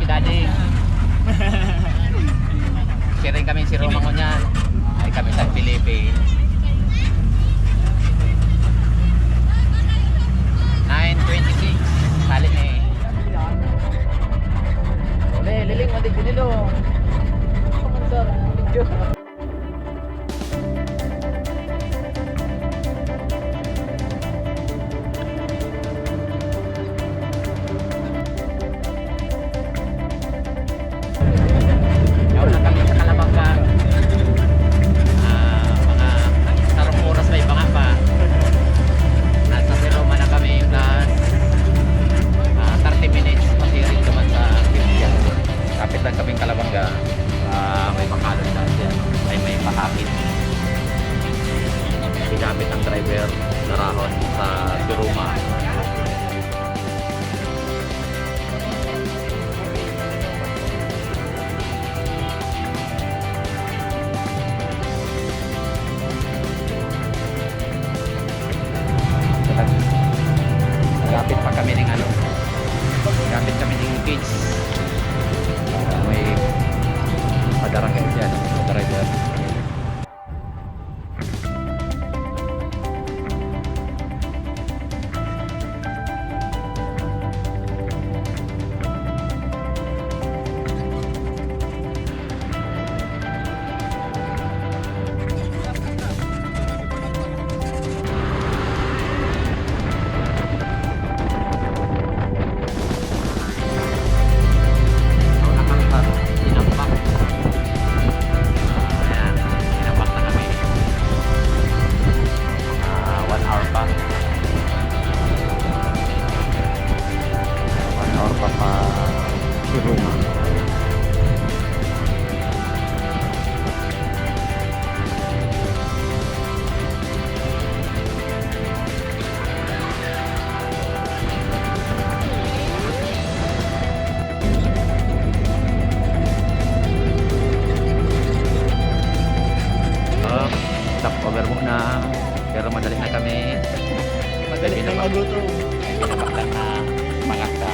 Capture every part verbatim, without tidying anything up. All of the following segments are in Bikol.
Daddy. Siring kami si Roma ngunyan. Ay kami sa Felipe. Nine twenty-six. Hali ni. Ole, liling mo, di pinilo. Ano man, sir? Video. Yaon na kami sa Calabanga. Ah, mga sarong oras may banga pa. Nasa Roma na kami, plus, ah, thirty minutes pasiring naman sa Quintia. Kapit lang kaming Calabanga, ah, may makalon na siya. Ay, may mahapit. Ginamit ang driver, darahon sa Siruma. Malapit pa kami ning ano, malapit kami ning cage. May padara kayo dyan, padara dyan. Ito na kami sa Tinampak. Ayan, Tinampak na kami. Mga one hour pa. One hour pa pa Siruma. Oh, stop over muna. Pero madali na kami. Madali na magutom. Pinabaktan na mga ka.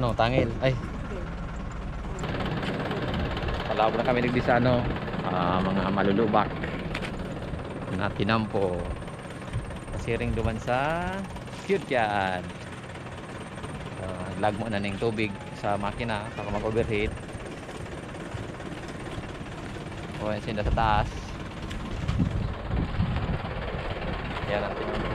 No, tangil. Ay. Palabot na kami digdi sa ano, ah, mga malulubak na tinampo. Pasiring duman sa Cute Cat. So, naglagmo na ning tubig sa makina, baka mag-overheat. O, yan sinda sa taas. Yan ang tinampo.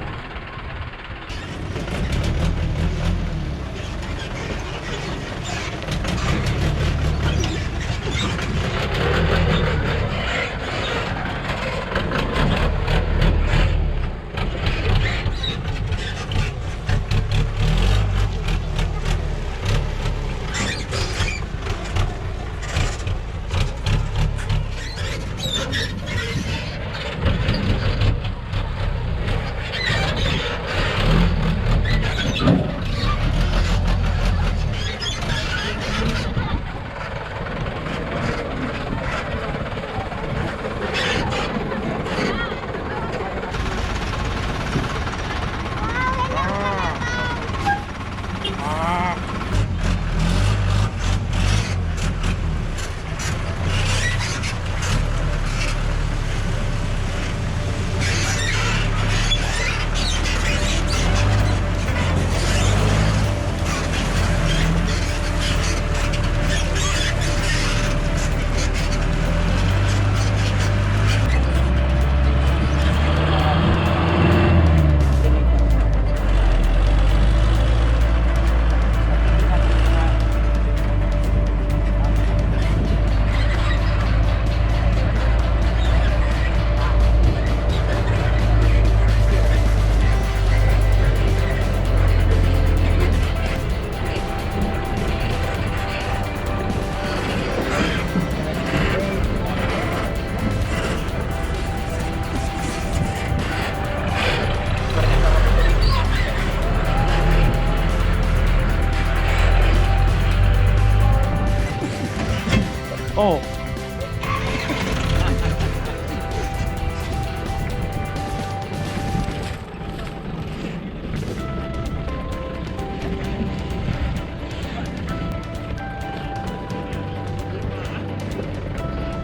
Oh.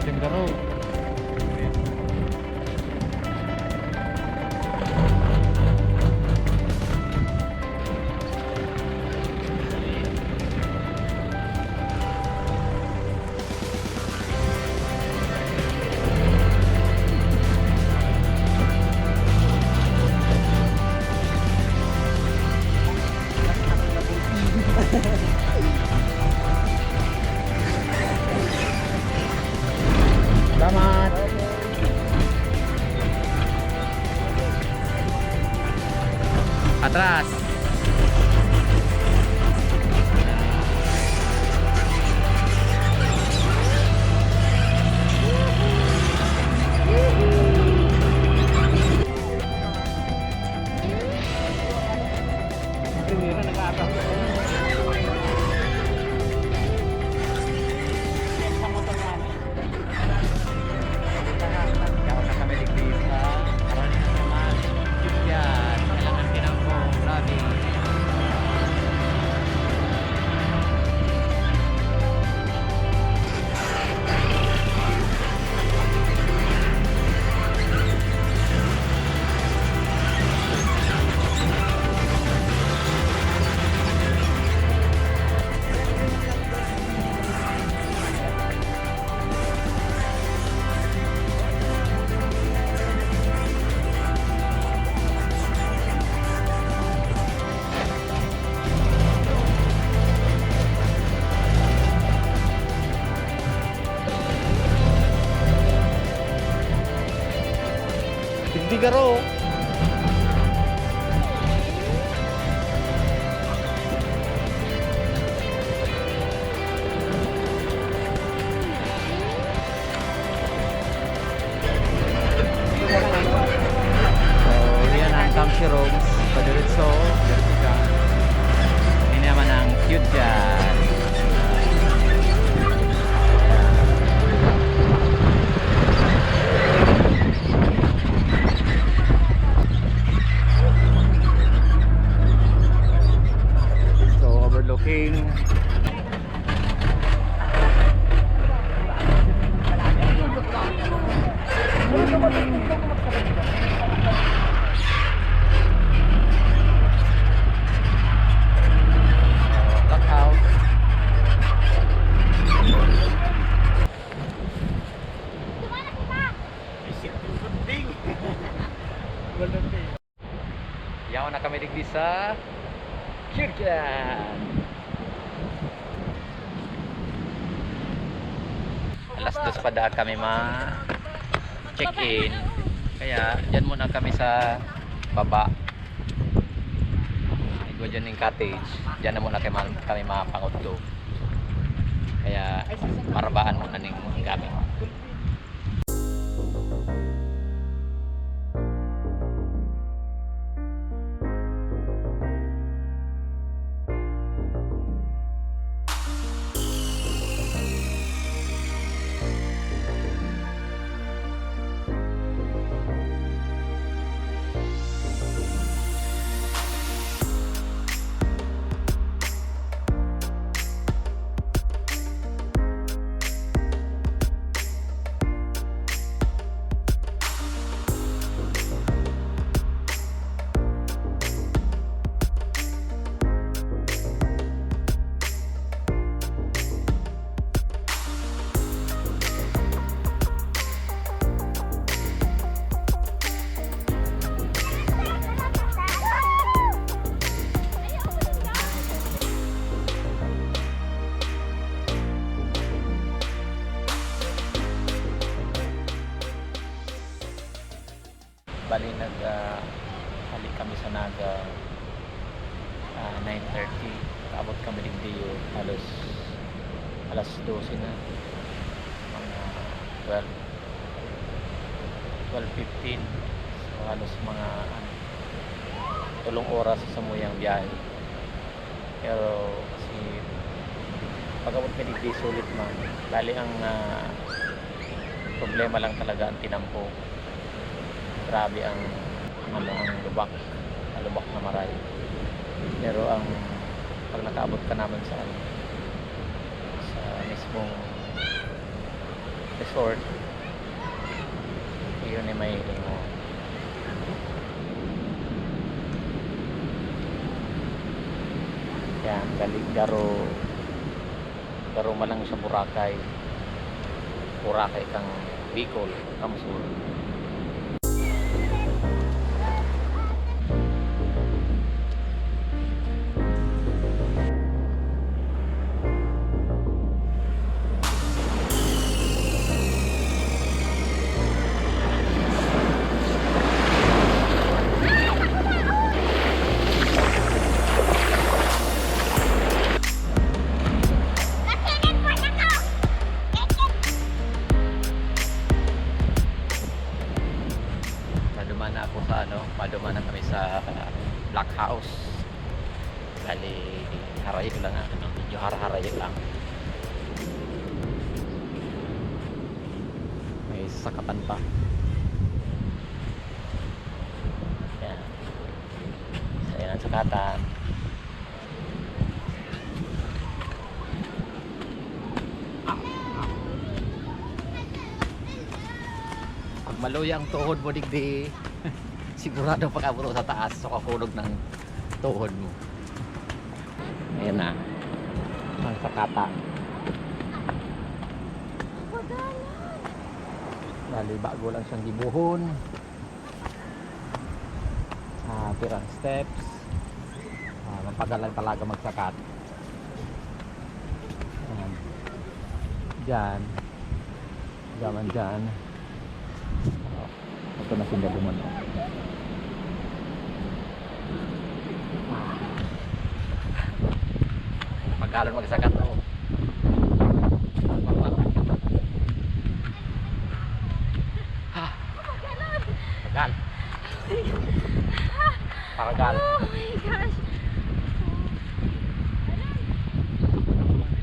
Kangaroo. Salamat. Atras. Yaon na kami digdi sa Carolina naman. Yan, kailangan tinampo. Grabe. Digdi garo. So, yan ang Tamsi Rooms. Padiretso, diretso ka. Ini naman ang Cute Jar. So, overlooking. Lock out. Yaon na kami digdi sa Kirtland. Alas dos pa daa kami ma-check-in. Kaya, diyan muna kami sa baba. Igwa diyan ning cottage. Diyan na muna kami, kami mapangudto. Kaya, marabaan muna ning gamit. Bali, nag, ah, hali kami sa Naga, ah, nine thirty. Kaabot kami digdi, halos alas dose na. Mga twelve, twelve fifteen. So, halos mga, ano, tolong oras sa samuyang biyahe. Pero kasi Pag-abot mi digdi, sulit man. Bali, ang, ah, problema lang talaga ang tinampo. Grabe ang, ang ano, ang lubak. Ang lubak na maray. Pero ang, pag nakaabot ka naman sa ano, sa mismong resort, iyon ay may imo. Yan, galing garo, garo man lang sa Boracay. Boracay kang Bicol, kang Sur. Paduman na ako sa ano, paduman na kami sa Black House. Bali, harayo lang ang ano, medyo haraharayo lang. May sakatan pa. Yan. So, yan ang sakatan. Pag maluya ang tuhod mo digdi, sigurado pag-abot mo sa taas, so kakulog ng tuhod mo. Ayan na. Ang sakatan. Bali, bago lang siyang gibuhon. Ah, pirang steps. Ah, mapagal lang talaga magsakat. Ayan. Diyan. Gaman diyan. Oh, ito na sinda duman, oh. Magalon magsakat, oh. Ha. Pagal. Paragal. Oh my gosh.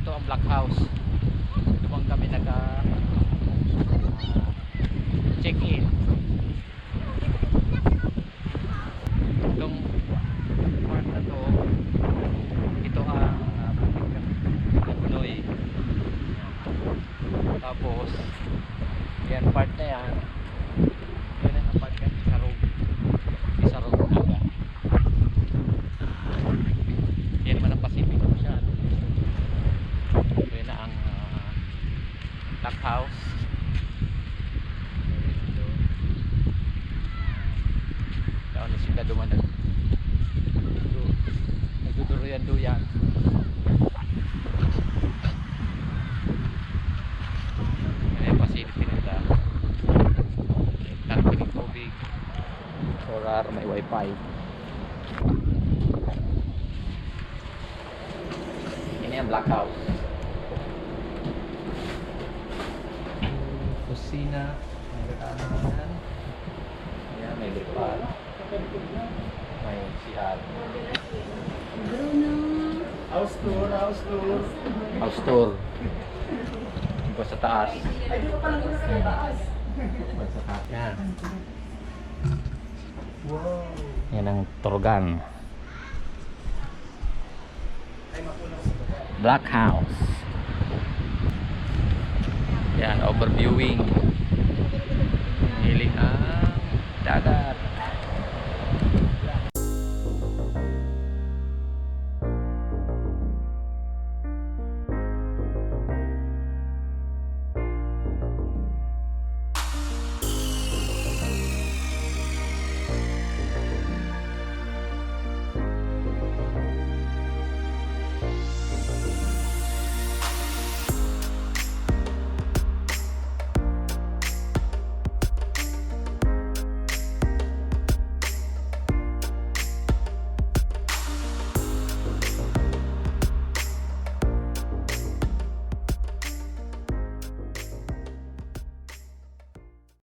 Ito ang Black House. Ito bang kami naka, ah, check-in. Itong part na to, ito ang, ah, Lagonoy. Tapos, yan part na yan. Yan ang part na Isarog. Isarog Naga. Yan naman ang Pacific Ocean. Yan na ang, ah, Black House. Ito. Taon na sila duman nag-, nagduduruyan-duyan. Yan yung facility nila. May tanke ng tubig. Solar, may wifi. Ini ang Black House. Kusina. May rekado na yan. Ayan, may lipat. May C R. Bruno. House tour, house tour. House tour. Iba sa taas. Ay, di pa pala muna sa taas. Iba sa taas. Yan. Wow. Yan ang Turgan. Black House. Yan, overviewing.